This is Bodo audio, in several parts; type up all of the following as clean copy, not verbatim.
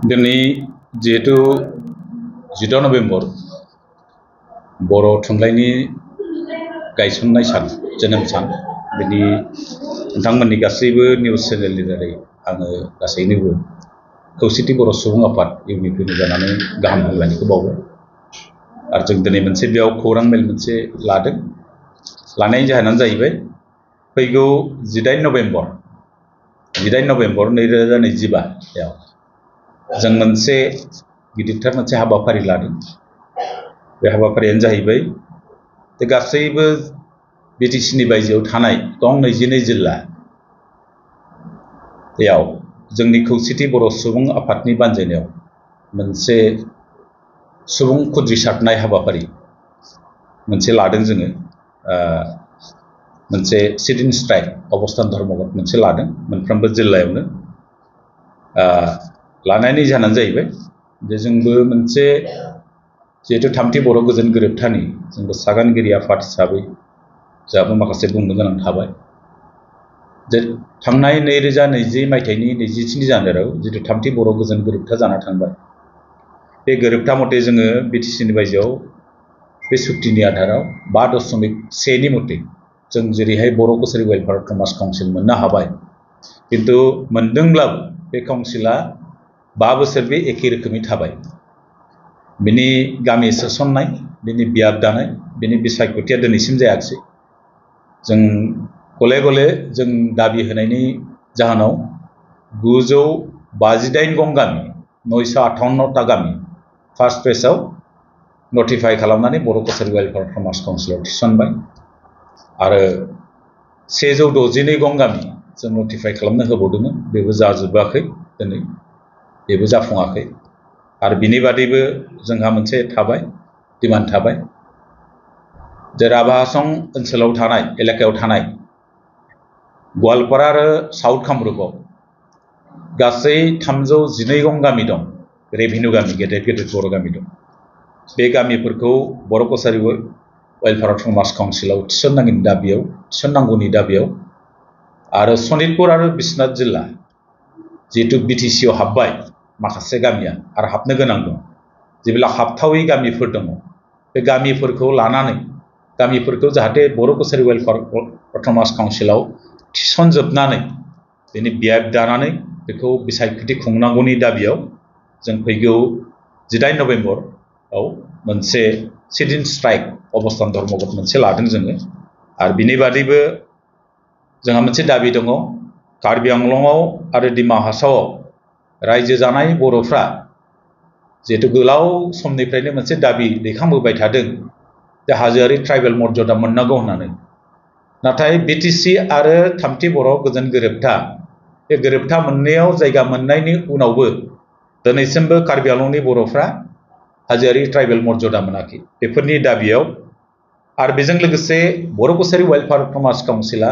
दिनै जिहेतु 14 नभेम्बर बर' थुनलाइनि गायसननाय सान जोनोम सान बिनि नोंथांमोननि गासैबो निउस चेनेलनि दारै आङो गासैनोबो खौसेथि बर' सुबुं आफाद इउनिपिनि जानानै गाहाम हामलायनायखौ बावबाय आरो जों दिनै मोनसे बेयाव खौरां मेल मोनसे लादों लानायनि जाहोनानो जाहैबाय फैगौ 18 नभेम्बर 2025 याव जों मोनसे गिदिरथार मोनसे हाबाफारि लादों बे हाबाफारियानो जाहैबाय जे गासैबो बिटिसिनि बायजोआव थानाय दं 22 जिल्ला याव जोंनि खौसेथि बर' सुबुं आफादनि बानजायनायाव मोनसे सुबुं खुद्रिसारनाय हाबाफारि मोनसे लादों जोङो मोनसे सिट इन स्ट्राइक अबस्थान धर्मघट मोनसे लादों मोनफ्रोमबो जिल्लायावनो लानायनि जाहोनानो जाहैबाय जे जोंबो मोनसे जिहेतु थामथि बर' गोजोन गोरोबथानि जोंबो सागानगिरि आफाद हिसाबै जोंहाबो माखासे बुंनो गोनां थाबाय जे थांनाय 2020 मायथाइनि 27 जानुवारियाव जितु थामथि बर' गोजोन गोरोबथा जाना थांबाय बे गोरोबथा मथे जोङो बिटिसिनि बायजोआव बे सुक्तिनि आधाराव 5.1 नि मथे जों जेरैहाय बर' कसारी वेलफेयार कमार्स काउन्सिल मोननो हाबाय किन्तु मोनदोंब्लाबो बे काउन्सिला 5 बोसोर बे एखे रोखोमै थाबाय बिनि गामि सोसननाय बिनि बियाब दानाय बिनि बिसायख'थिया दिनैसिम जायाखिसै जों गले गले जों दाबि होनायनि जाहोनाव 958 गं गामि 958टा गामि फार्स्ट फेजआव नटिफाइ खालामनानै बर' कसारी वेलफेयार कमार्स काउन्सिलाव थिसनबाय आरो 162 गं गामि जों नटिफाइ खालामनो होबावदोंमोन बेबो जाजोबाखै दिनै बेबो जाफुङाखै आरो बिनि बादैबो जोंहा मोनसे थाबाय डिमान्ड थाबाय जे राभा हासं ओनसोलाव थानाय एलेकायाव थानाय गवालपारा आरो साउथ कामरुपाव गासै 312 गं गामि दं रेभिनिउ गामि गेदेर गेदेर बर' गामि दं बे गामिफोरखौ बर' कसारी वेलफेयार कमार्स काउन्सिलाव थिसननांगौनि दाबियाव आरो सनितपुर आरो बिश्वनाथ जिल्ला जिहेतु बिटिसिआव हाबबाय माखासे गामिया आरो हाबनो गोनां दं जेब्ला हाबथावै गामिफोर दङ बे गामिफोरखौ लानानै गामिफोरखौ जाहाथे बर' कसारी वेलफेयार कमार्स काउन्सिलाव थिसनजोबनानै बेनि बियाब दानानै बेखौ बिसायख'थि खुंनांगौनि दाबियाव जों फैगौ 18 नभेम्बराव मोनसे सिट इन स्ट्राइक अबस्थान धर्मघट मोनसे लादों जोङो आरो बिनि बादैबो जोंहा मोनसे दाबि दङ कार्बि आंलंआव आरो दिमा हासावआव रायजो जानाय बर'फ्रा जिहेतु गोलाव समनिफ्रायनो मोनसे दाबि दैखांबोबाय थादों जे हाजोआरि ट्राइबेल मर्यादा मोननांगौ होननानै नाथाय बिटिसि आरो थामथि बर' गोजोन गोरोबथा बे गोरोबथा मोननायाव जायगा मोननायनि उनावबो दिनैसिमबो कार्बि आंलंनि बर'फ्रा हाजोआरि ट्राइबेल मर्यादा मोनाखै बेफोरनि दाबियाव आरो बेजों लोगोसे बर' कसारी वेलफेयार कमार्स काउन्सिला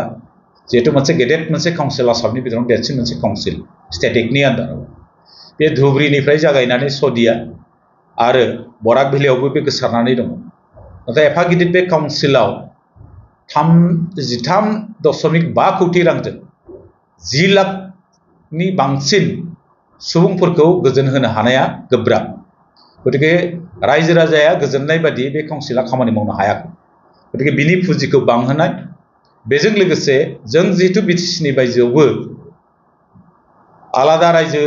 जिहेतु मोनसे गेदेर मोनसे काउन्सिल आसामनि बिथोराव देरसिन मोनसे काउन्सिल स्टेट एक्टनि आन्दाराव बे धुबुरीनिफ्राय जागायनानै सदिया आरो बराक भेलियावबो बे गोसारनानै दङ नाथाय एफा गिदिर बे काउन्सिलाव 13.5 कौटि रांजों 10 लाखनि बांसिन सुबुंफोरखौ गोजोन होनो हानाया गोब्राब गतिके रायजो राजाया गोजोननाय बादि बे काउन्सिला खामानि मावनो हायाखै गतिके बिनि पुजिखौ बांहोनाय बेजों लोगोसे जों जिहेतु बिटिसिनि बायजोआवबो आलादा रायजो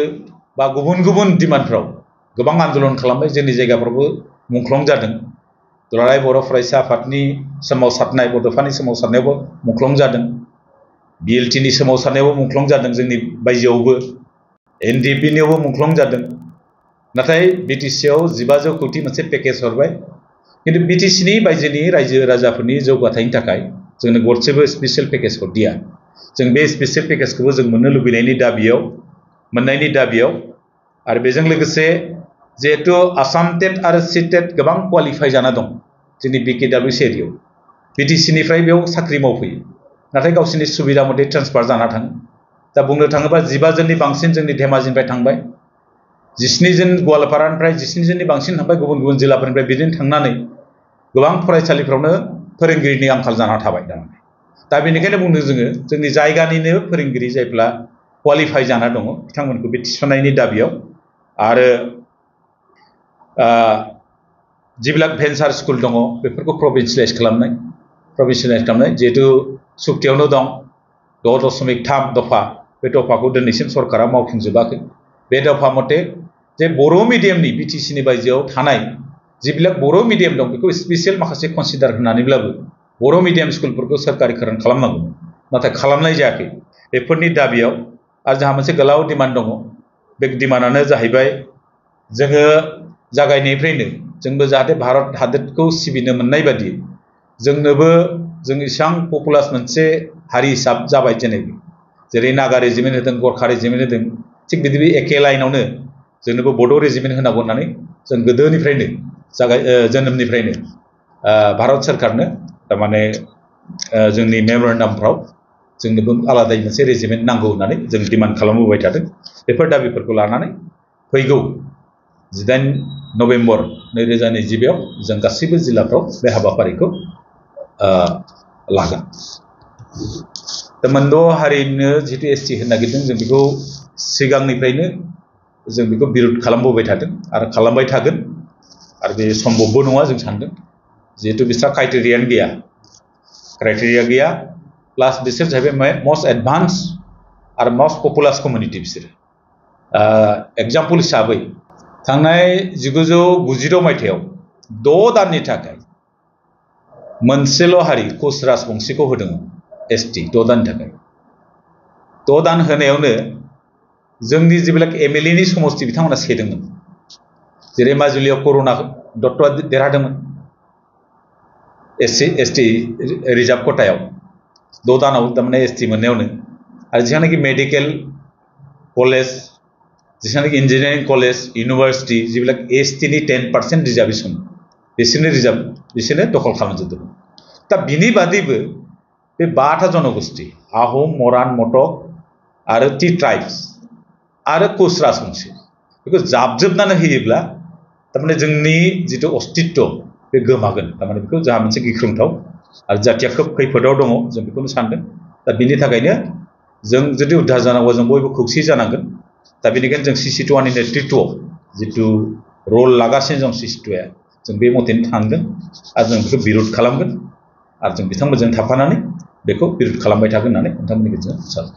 बा गुबुन गुबुन डिमान्डफ्राव गोबां आन्दोलन खालामबाय जोंनि जायगाफ्रावबो मुंख्लं जादों दुलाराय बर' फरायसा आफादनि सोमावसारनाय बड'फानि सोमावसारनायावबो मुंख्लं जादों बिएलटिनि सोमावसारनायावबो मुंख्लं जादों जोंनि बायजोआवबो एनडिएफबिनियावबो मुंख्लं जादों नाथाय बिटिसिआव 1500 कौटि मोनसे पेकेज हरबाय किन्तु बिटिसिनि बायजोनि रायजो राजाफोरनि जौगाथायनि थाखाय जोंनो गरसेबो स्पेसियेल पेकेज हरदिया जों बे स्पेसियेल पेकेजखौबो जों मोननो लुबैनायनि दाबियाव मोननायनि दाबियाव आरो बेजों लोगोसे जिहेतु आसाम टेट आरो सिटेट गोबां क्वालिफाइ जाना दं जोंनि बिकेडब्लिउसि एरियायाव बिटिसिनिफ्राय बेयाव साख्रि मावफैयो नाथाय गावसोरनि सुबिदा मथे ट्रेन्सफार जाना थाङो दा बुंनो थाङोबा 15 जननि बांसिन जोंनि धेमाजिनिफ्राय थांबाय 17 जन गवालपारानिफ्राय 17 जननि बांसिन थांबाय गुबुन गुबुन जिल्लाफोरनिफ्राय बिदिनो थांनानै गोबां फरायसालिफ्रावनो फोरोंगिरिनि आंखाल जाना थाबाय दा बेनिखायनो बुंदों जोङो जोंनि जायगानिनो फोरोंगिरि जायफ्रा क्वालिफाइ जाना दङ बिथांमोनखौ बे थिसननायनि दाबियाव आरो जिबिलाक भेन्सार स्कुल दङ बेफोरखौ प्रभिन्सियेलाइज खालामनाय जिहेतु सुक्तियावनो दं 6.3 दफा बे दफाखौ दिनैसिम सरकारा मावफुंजोबाखै बे दफा मथे जे बर' मिडियामनि बिटिसिनि बायजोआव थानाय जिबिलाक बर' मिडियाम दं बेखौ स्पेसियेल माखासे कनसिडार होनानैब्लाबो बर' मिडियाम स्कुलफोरखौ सोरखारिकरण खालामनांगौ नाथाय खालामनाय जायाखै बेफोरनि दाबियाव आरो जोंहा मोनसे गोलाव डिमान्ड दङ बे डिमान्डआनो जाहैबाय जोङो जागायनायनिफ्रायनो जोंबो जाहाथे भारत हादोरखौ सिबिनो मोननाय बादि जोंनोबो जों इसां पपुलास मोनसे हारि हिसाब जाबाय जेरै नागा रेजिमेन्ट होदों गरखा रेजिमेन्ट होदों थिग बिदि एखे लाइनावनो जोंनोबो बड' रेजिमेन्ट होनांगौ होननानै जों गोदोनिफ्रायनो जोनोमनिफ्रायनो भारत सोरखारनो थारमाने जोंनि मेमरेन्डामफ्राव जोंनोबो आलादायै मोनसे रेजिमेन्ट नांगौ होननानै जों डिमान्ड खालामबोबाय थादों बेफोर दाबिफोरखौ लानानै फैगौ 18 नभेम्बर 2022 आव जों गासैबो जिल्लाफ्राव बे हाबाफारिखौ लागोन दा मोनद' हारिनो जितु एसटि होनो नागिरदों जों बेखौ सिगांनिफ्रायनो जों बेखौ बिरोध खालामबोबाय थादों आरो खालामबाय थागोन आरो बे सम्भबबो नङा जों सानदों जिहेतु बिस्रा क्राइटेरिया गैया प्लास बिसोर जाहैबाय मस्ट एडभान्स आरो मस्ट पपुलास कमिउनिटि बिसोर एग्जाम्पल हिसाबै थांनाय 1996 मायथाइयाव 6 दाननि थाखाय मोनसेल' हारि कच राजबंशीखौ होदों एसटि 6 दाननि थाखाय 6 दान होनायावनो जोंनि जिबिलाक एमएलएनि समस्ति बिथांमोना सेदोंमोन जेरै माजुलियाव करुणा दत्तआ देरहादोंमोन एसटि रिजार्भ खथायाव 6 दानाव थारमाने एसटि मोननायावनो आरो जेसांनाखि मेडिकेल कलेज जेसांनाखि इन्जिनियारिं कलेज इउनिभार्सिटि जिबिलाक एसटिनि 10% रिजार्भेसन बिसोरनो दखल खालामजोबदोंमोन दा बिनि बादैबो बे 5टा जनगोष्ठी आहम मरान मटक आरो टि ट्राइब्स आरो कच राजबंशी बेखौ जाबजोबनानै होयोब्ला थारमाने जोंनि जितु अस्तित्व बे गोमागोन थारमाने बेखौ जोंहा मोनसे गिख्रंथाव आरो जातिया खोब खैफोदाव दङ जों बेखौनो सानदों दा बिनि थाखायनो जों जुदि उद्धार जानांगौ जों बयबो खौसे जानांगोन दा बेनिखायनो जों सिसिटुआनि नेतृत्वआव जितु रल लागासिनो जों सिसिटुआ जों बे मथेनो थांदों आरो जों बेखौ बिरोध खालामगोन आरो जों बिथांमोनजों थाफानानै बेखौ बिरोध खालामबाय थागोन होननानै नोंथांमोननि गेजेराव सानो